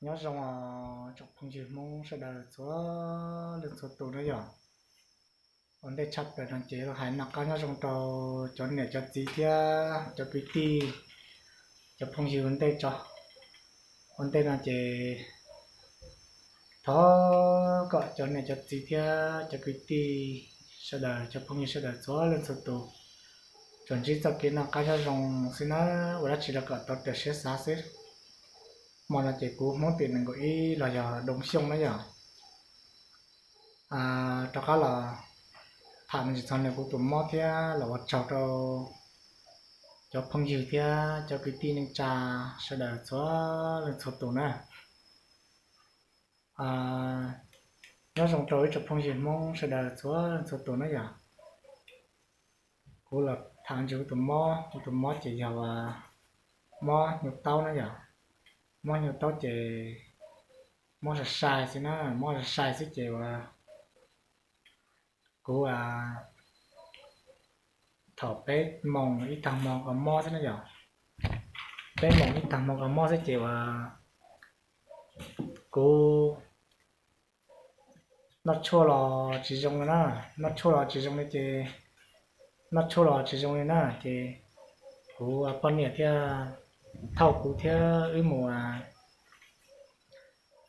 Nyob zoo os tsoom phooj ywg Hmoob sawv daws txhua leej txhua tus na yom. Ua ntej tshaj plaws no ces los hais noj qab nyob zoo rau cov niam cov txiv thiab cov kwv tij, cov phooj ywg ua ntej tso. Ua ntej no ces thov kom cov niam cov txiv thiab cov kwv tij sawv daws, cov phooj ywg sawv daws txhua leej txhua tus tsuas ntsib txoj kev noj qab nyob zoo xwb na, ua dab tsi los kom tau raws siab xav xwb. Hmo no ces kuv Hmoob tim nees nkaum ib los yog Doo Xyooj na yom. Rov qab los tham me ntsis txog nws kuv tus mob thiab los ua tsaug rau cov phooj ywg thiab cov kwv tij neej tsa sawv daws txhua leej txhua tus na. Nyob zoo rau ib tsoom phooj ywg Hmoob sawv daws txhua leej txhua tus na yom. Kuv los tham ntsis kuv tus mob, kuv tus mob ces yog mob hnyuv taub na yom. Mob hnyuv taub ces mob sai sai xwb na, mob sai sai xwb ces uas kuv thaum peb moos ib tag hmo ko mob xwb na yom. Peb moos ib tag hmo ko mob xwb ces uas kuv noj tshuaj los tsis zoo li na, noj tshuaj los tsis zoo li ces, noj tshuaj los tsis zoo li na ces kuv poj niam thiaj thauj kuv thiab wb mus,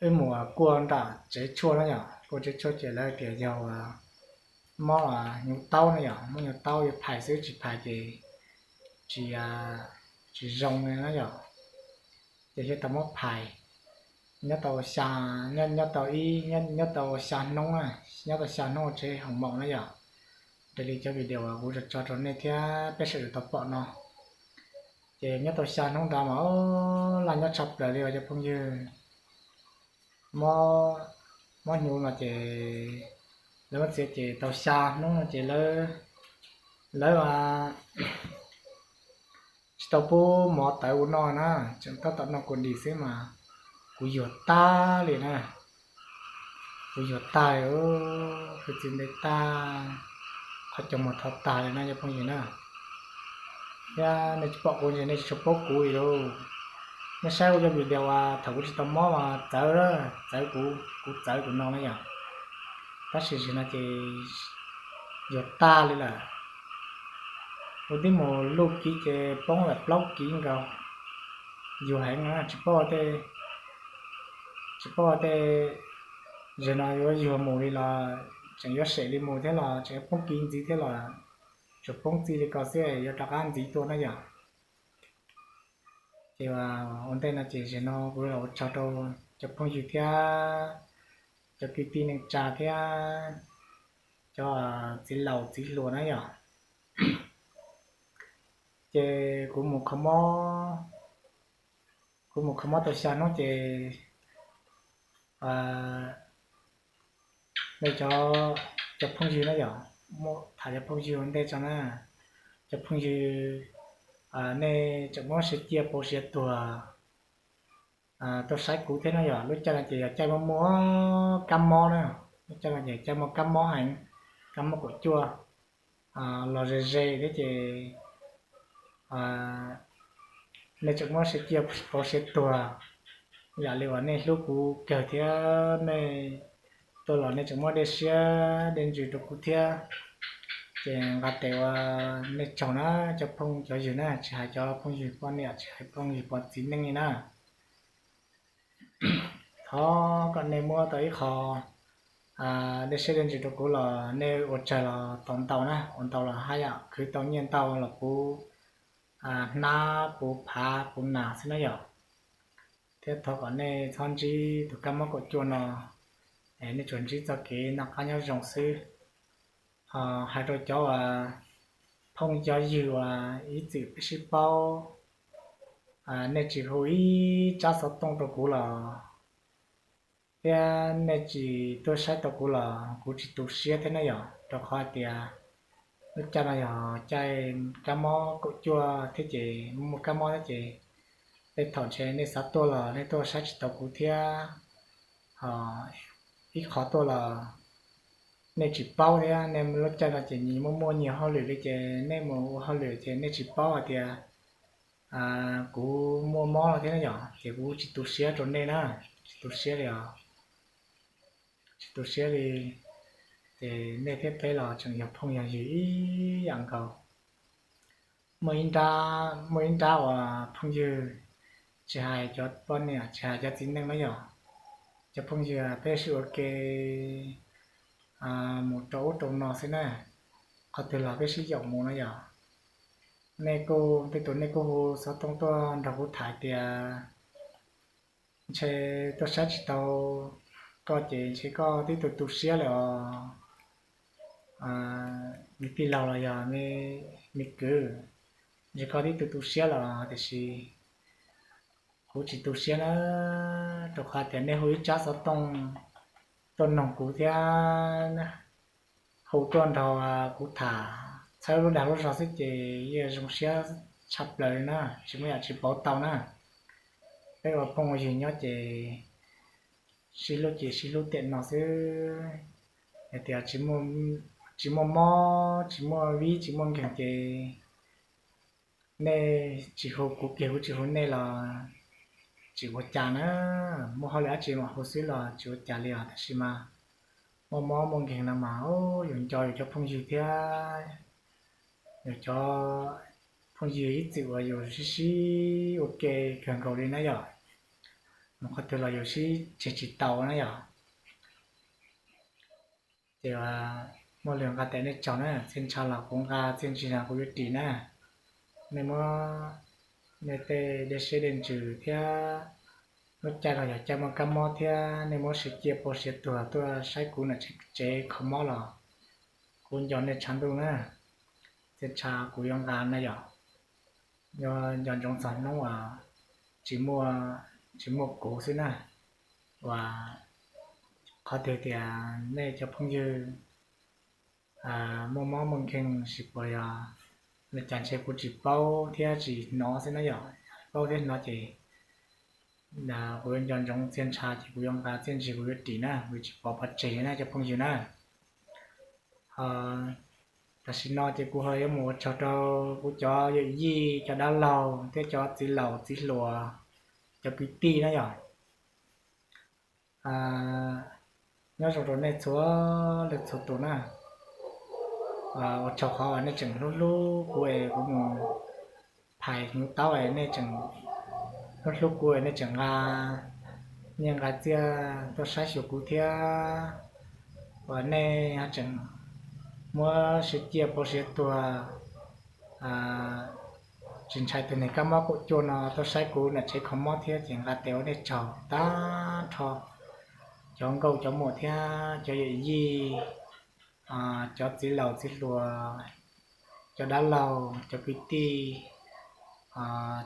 wb mus kuaj nram tsev tshuaj na yom, kuaj tsev tshuaj ces lawv tias yog mob hnyuv taub na yom, mob hnyuv taub yuav phais xwb tsis phais ces tsis, tsis zoo li na yom. Ces thiaj tau muab phais nyob tau xya, nyob tau ib, nyob tau xya hnub, nyob tau xya hnub tsev hoos maum na yom. Raws li cov video uas kuv tso tso rau nej thiab peb sawv daws tau pom no, ces nyob tau xya hnub ntawd mas laj nyob tshaj plaws li os cov phooj ywg. Mob, mob hnyuv no ces lawv muab txiav ces tau xya hnub no ces lawv, lawv tsis tau pub mov tawv ua noj na, tseem tab tom noj kua dis xwb mas kuv yuag tag li na. Kuv yuag tag li, hwj txwv ntev tag, qhov cov muag tho tag li na cov phooj ywg na. Thiab nej tsis pom kuv ces nej tsis tshua paub kuv li lauj. Nej saib kuv cov video uas thaum kuv tsis tau mob mas txawv, txawv kuv, kuv txawv kuv no na yom. Tab sis tam sim no ces yuag tag li lawm. Kuv twb mus luj kiv ces poob lawm plaub kiv nkaus. Yuag heev na, tsis paub tej, tsis paub tej zaum no yuav yuag mus li los tseem yuav sem li mus thiab los tseem yuav poob kiv ntxiv thiab los tsuas poob txij li ko xwb yuav rov qab ntxiv tuaj na yom. Ces ua ntej no ces zaum no kuv los ua tsaug rau cov phooj ywg thiab cov kwv tij neej tsa thiab cov txiv laus txiv hluas na yom. Ces kuv mus kho mob, kuv mus kho mob tau xya hnub ces nej cov, cov phooj ywg na yom, muab tham cov phooj ywg ua ntej tso na. Cov phooj ywg, nej tseem muab siav ciaj pauv siav tuag tuaj saib kuv thiab na yom. Lub caij no ces yog caij muaj muaj kab mob na, lub caij no ces caij muaj kab mob heev, kab mob kaum cuaj los ze ze thiab ces nej tseem muab siav ciaj pauv siav tuag, yam li uas nej hlub kuv kawg thiab nej tuaj los nej tseem muab dej siab dej ntsws rau kuv thiab. Ces nqa tes ua nej tsaug na cov phooj cov ywg na, tsis hais cov phooj ywg poj niam tsis hais phooj ywg pog txiv neej li na. Thov kom nej muab tau ib qho dej siab dej ntsws rau kuv los nej ua tsawg los tau ntau na, ua ntau los haj yam khwv tau nyiaj ntau los puv hnab puv phav puv nas xwb na yom. Thiab thov kom nej txhob ntsib tus kab mob kaum cuaj no, nej tsuas ntsib txoj kev noj qab nyob zoo xwb. Hais rau cov uas phooj cov ywg uas ib txwm peb sib paub, nej tsis hu ib tsab xov tooj rau kuv los thiab nej tsis tuaj saib tau kuv los kuv tsis tu siab thiab na yom, rau qhov hais tias lub caij no yog caij kab mob kaum cuaj thiab ces muaj kab mob thiab ces tej thaum ntshe nej xav tuaj los nej tuaj saib tsis tau kuv thiab. Ib qhov tuaj los nej tsis paub thiab, nej lub caij no ces nyias muaj muaj nyias hauj lwm li ces nej mus ua hauj lwm ces nej tsis paub hais tias kuv muaj mob no thiab na yom, ces kuv tsis tu siab rau nej na. tsis tu siab li os. Tsis tu siab li, ces nej thiab peb los tseem yog phooj yog ywg ib yam nkaus. Muaj ib nrab, muaj ib nrab uas phooj ywg, tsis hais cov poj niam tsis hais cov txiv neej na yom, cov phooj ywg peb sib ua ke mus rau ub rau no xwb na, qhov twg los peb sib yaum mus na yom. Nej kuj tej tus nej kuj hu xov tooj tuaj nrog kuv tham tias ntshe tuaj saib tsis tau koj ces ntshe koj twb tu tu siab lawm os, me tij laug los yog me kwv, ntshe koj twb tu tu siab lawm tiam sis kuv tsis tu siab na, rau qhov tias nej hu ib tsab xov tooj tuaj noog kuv thiab hu tuaj nrog kuv tham txhawb lub dag lub zog xwb ces yeej zoo siab tshaj plaws li na, tsis muaj yam tsis pauv tau na. Peb ua phooj ua ywg nyob ces sib hlub ces sib hlub tiam no xwb, hais tias tsis muaj mob tsis muaj vib tsis muaj nkeeg ces nej tsis hu kuv kiag kuv tsis hu nej los tsis ua cas na, muaj hauj lwm dab tsi mam hu xwb los tsis ua cas li os, tab sis mas muaj mob muaj nkeeg no mas yus nco yus cov phooj ywg thiab, yus cov phooj ywg ib txwm uas yus sib sib ua ke kawg nkaus li na yom, mus qhov twg los yus sib tseg tsis tau na yom. Ces muaj lus nqa tes nej tsaug na, txiaj ntsha los kuv nqa, txiaj ntsig los kuv yuav ris na. Nej muab nej tej dej siab dej ntsws thiab lub caij los yog caij muaj kab mob thiab nej muab siav ciaj pua siav tuag tuaj saib kuv nam tsev kho mob los kuv nco nej tshav ntuj na. Txiaj ntsha kuv yuav nqa na yom, yuav nco ntsoov txog hnub uas tsis muaj, tsis muaj kuv xwb na, uas qhov twg tias nej cov phooj ywg muaj mob muaj nkeeg sib puas yog li cas ntshe kuv tsis paub thiab tsis hnov xwb na yom. Paub thiab hnov ces kuv yuav nco ntsoov txiaj ntsha ces kuv yuav nqa, txiaj ntsig kuv yuav ris na, kuv tsis pov pov tseg na cov phooj ywg na. Tam sim no ces kuv ho yuav mus ua tsaug rau kuv cov yawm yij, cov dab laug thiab cov txiv laus txiv hluas, cov kwv tij na yom. Nyob zoo rau nej txhua leej txhua tus na. Ua tsaug qhov uas nej tseem hlub hlub kuv es kuv mus phais hnyuv taub es nej tseem hlub hlub kuv es nej tseem nqa nyiaj nqa txiaj tuaj saib xyuas kuv thiab, uas nej ho tseem muab siav ciaj pua siav tuag tsis ntshai tus neeg kab mob kaum cuaj no tuaj saib kuv nam tsev kho mob thiab ces nqa tes ua nej tsaug tag nrho, cov nkauj cov muam thiab cov yawm yij, cov txiv laus txiv hluas, cov dab laug cov kwv tij,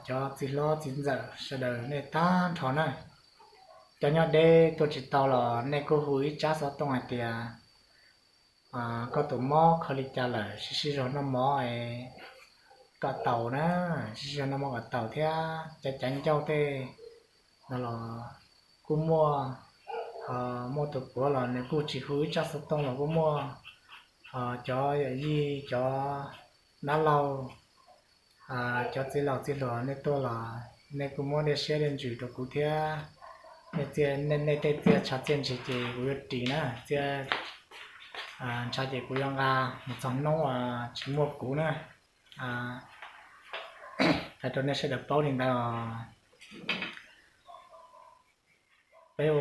cov txiv hlob txiv ntxawm sawv daws nej tag nrho na. Cov nyob deb tuaj tsis tau los nej kuj hu ib tsab xov tooj hais tias koj tus mob kho li cas lawm, sib sib zog noj mov kom tau na, sib sib zog noj mov kom tau thiab cov cav ncauj tej no los kuj muaj, ho muaj tus puav los nws kuj tsis hu ib tsab xov tooj los kuj muaj, ho cov yawm yij cov dab laug, cov txiv laus txiv hluas nej tuaj los nej kuj muab dej siab dej ntsws rau kuv thiab. Nej txiaj, nej tej txiaj tshav txiaj ntsig ces kuv yuav ris na, txiaj ntsha ces kuv yuav nqa mus txog hnub uas tsis muaj kuv na. Hais rau nej sawv daws paub li ntawd os. Peb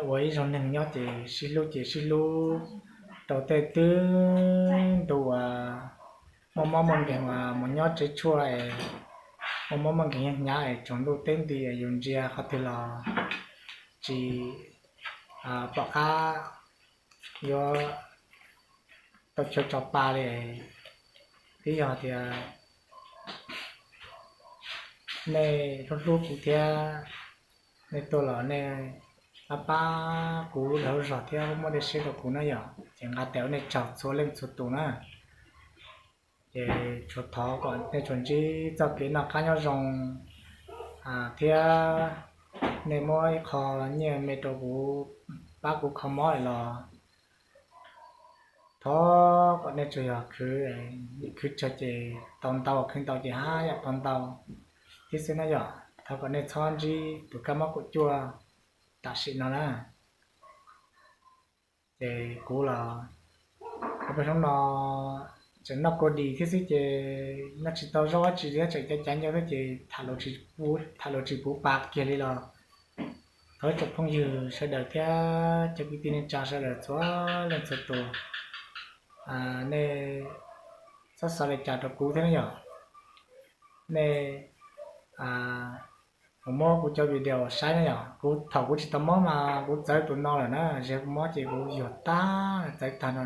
ua ib zaug neeg nyob ces sib hlub ces sib hlub rau tej twg ntu uas muaj mob muaj nkeeg uas mus nyob tsev tshuaj es muaj mob muaj nkeeg nyob hnyav es tsaus ntuj teb nti es yus ntsia qhov twg los tsis pom qab yuav tau chaw tso pa li. Twb yog tias nej hlub hlub kuv thiab, nej tuaj los nej pab pab kuv lub dag lub zog thiab muab dej siab rau kuv na yom, ces nqa tes ua nej tsaug txhua leej txhua tus na. Ces tsuas thov kom nej tsuas ntsib txoj kev noj qab nyob zoo thiab nej muab ib qho nyiaj me rau kuv pab kuv kho mob los thov kom nej tsuas yog khwv, khwv tsawg ces tau ntau, khwv ntau ces haj yam tau ntau thiab xwb na yom. Thov kom nej txhob ntsib tus kab mob kaum cuaj tam sim no na. Ces kuv los, kuv peb hnub no tseem noj kua dis thiab xwb ces noj tsis tau zaub dab tsi thiab, tseem cav cav ncauj thiab ces tham lus tsis puv pa kiag li los thov ib tsoom phooj ywg sawv daws thiab cov kwv tij neej tsa sawv daws txhua leej txhua tus, nej txhob xav li cas rau kuv thiab na yom. Nej mus muab kuv cov video saib na yom. Kuv thaum kuv tsis tau mob mas kuv txawv tus no lawm na, ze kuv mob ces kuv yuag tag txawv tag no,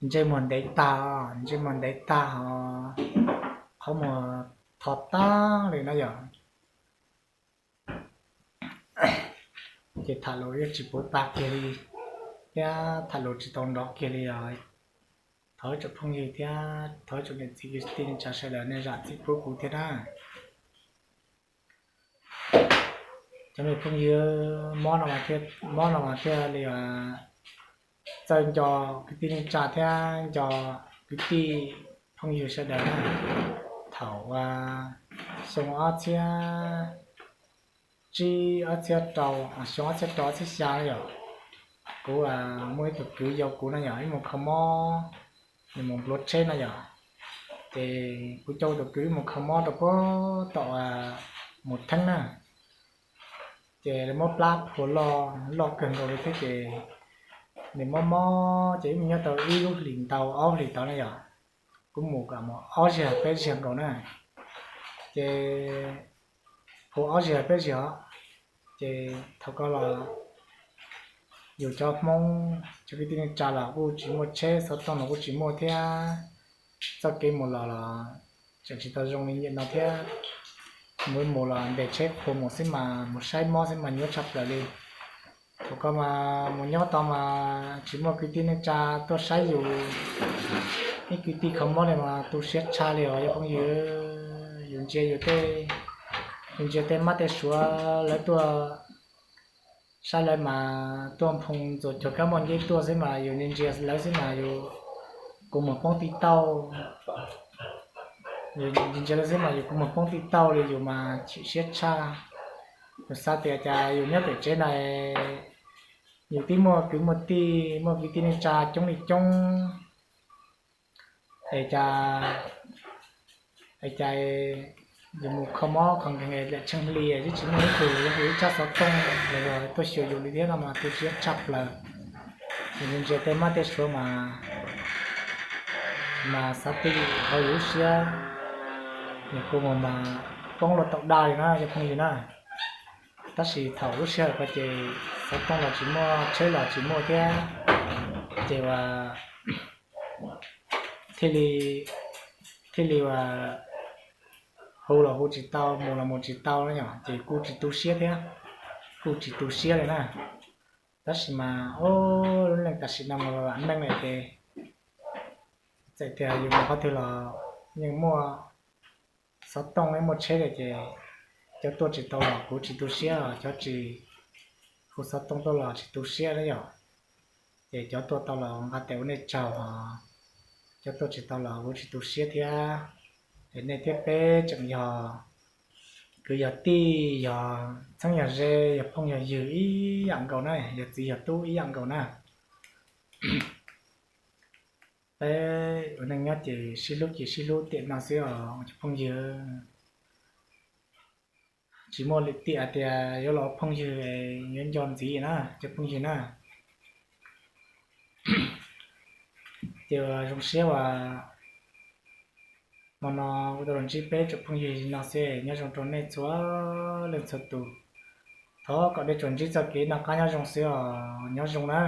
ntsej muag ntev tag, ntsej muag ntev tag ho qhov muag tho tag li na yom. Ces tham lus yeej tsis puv pa kiag li thiab tham lus tsis tau nrov kiag li os. Thov ib tsoom phooj ywg thiab thov ib tsoom niam txiv kwv tij neej tsa sawv daws nej zam txim pub kuv thiab na. Cov me phooj ywg, mob no mas thiaj li txawj nco kwv tij neej tsa thiab nco kwv tij phooj ywg sawv daws na. Thaum xyoo ob txhiab tsib, ob txhiab rau, xyoo ob txhiab rau ob txhiab xya na yom, kuv muaj ib tug kwv yau kuv na yom, ib mus kho mob, nws mus npluav tsheb na yom. Ces kuv coj tus kwv mus kho mob rau puag tom Mus Theeb na. Ces lawv muab plab phua loj, loj kawg nkaus li thiab ces nws mob mob ces wb mus nyob tau ib lub hlis ntau ob hlis tod na yom. Kuv mus kom mus ob zaug peb zaug nkaus na. Ces phua ob zaug peb zaug, ces thaum ko los yus cov Hmoob cov kwv tij neej tsa los kuj tsis muaj tsheb, xov tooj los kuj tsis muaj thiab, txoj kev mus los los tseem tsis tau zoo li nim no thiab. Mus mus los ntes tsheb qhua mus xwb mas, mus saib mob xwb mas nyuaj tshaj plaws li. Thaum ko mas mus nyob tod mas tsis muaj kwv tij neej tsa tuaj saib yus, ib kwv tij kho mob li mas tu siab tshaj li os cov phooj ywg. Yus ntsia yus tej, yus ntsia tej mab tej suav lawv tuaj saib lawv mas tuaj nphoo ntxuas cog kab muaj nceb tuaj xwb mas yus ntsia ntsia lawv xwb mas yus kua muag poob tij tauj. Yus ntsia ntsia lawv xwb mas yus kua muag poob tij tauj li, yus mas chim siab tshaj. Yus xav tias cas yus nyob pem tsev na, yus twb muaj kwv muaj tij, muaj kwv tij neej tsa coob li coob, es cas, es cas yus mus kho mob kho nkeeg lam tsheej hli twb tsis muaj ib tug hu ib tsab xov tooj los yog tuaj xyuas yus li thiab no mas tu siab tshaj plaws. Yus ntsia tej mab tej suav mas, mas xav tij ho yus lub siab, yus kua muag mas poob luaj tau daj li na cov phooj ywg na. Tab sis thaum lub sij hawm ko ces xov tooj los tsis muaj, tsheb los tsis muaj thiab, ces ua thiaj li, thiaj li ua hu los hu tsis tau, mus los mus tsis tau na yom, ces kuj tsis tu siab thiab, kuj tsis tu siab li na. Tab sis mas lub neej tam sim no mas vam meej lawm ces txawm tias yus mus qhov twg los yeej muaj xov tooj yeej muaj tsheb lawm ces cov tuaj tsis tau los kuv tsis tu siab, cov tsis hu xov tooj tuaj los tsis tu siab na yom. Ces cov tuaj tau los nqa tes ua nej tsaug os, cov tuaj tsis tau los kuv tsis tu siab thiab. Es nej thiab peb tseem yog kwv yog tij, yog txheeb yog ze, yog phooj yog ywg ib yam nkaus na, yog txiv yog tub ib yam nkaus na. Peb ua neej nyob ces sib hlub ces sib hlub tiam no xwb os cov phooj ywg. Tsis muaj lwm tiam tias yuav los ua phooj ywg yuav nco ntxiv na cov phooj ywg na. Ces zoo siab uas hmo no kuv tau los ntsib peb tsoom phooj ywg no xwb, nyob zoo rau nej txhua leej txhua tus. Thov kom nej tsuas ntsib txoj kev noj qab nyob zoo xwb os, nyob zoo na.